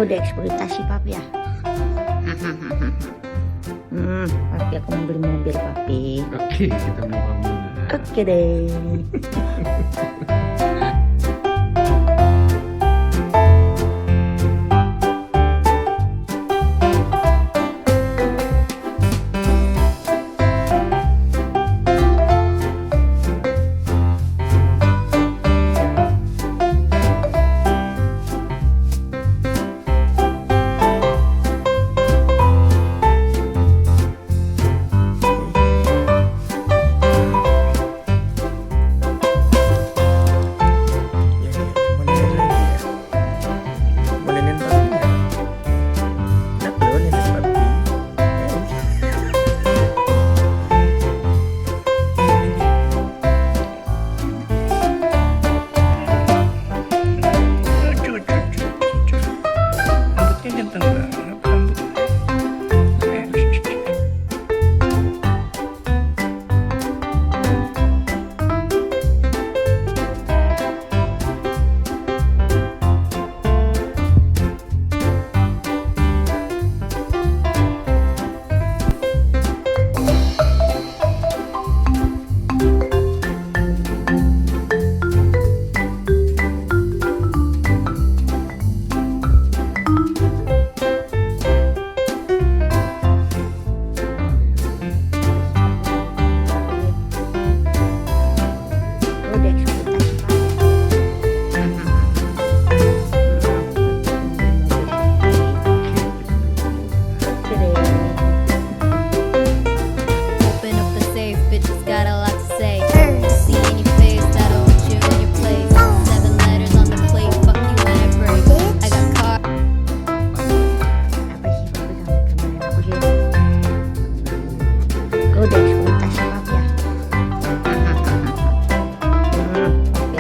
Dieksploitasi papi ya. Papi, aku mau beli mobil, papi. Oke, kita beli mobil. Oke deh. Ya, ya, mau nenek lagi ya? Mau nenek papi nggak? Kenapa lo nenek papi? Eh. Lucu, lucu, lucu, lucu. Rambutnya ganteng banget rambutnya. Eh, shh, shh, shh. Lo dieksploitasi papi. Oke deh. Open up the safe, bitches got a lot to say. See in your face, that'll put you in your place. Seven letters on the plate, fuck you when I break. I got car. Apa sih papi kamu kemarin aku sih? Lo dieksploitasi papi ya. Papi, aku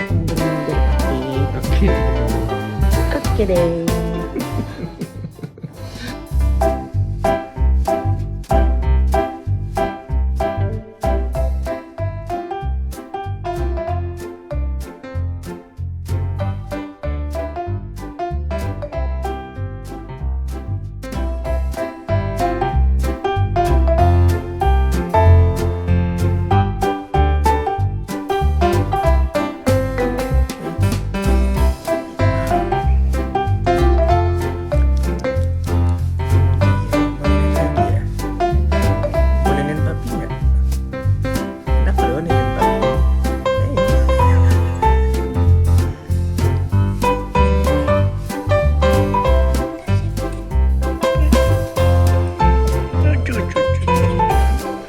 mau beli mobil, papi. Oke, kita beli mobil. Oke deh.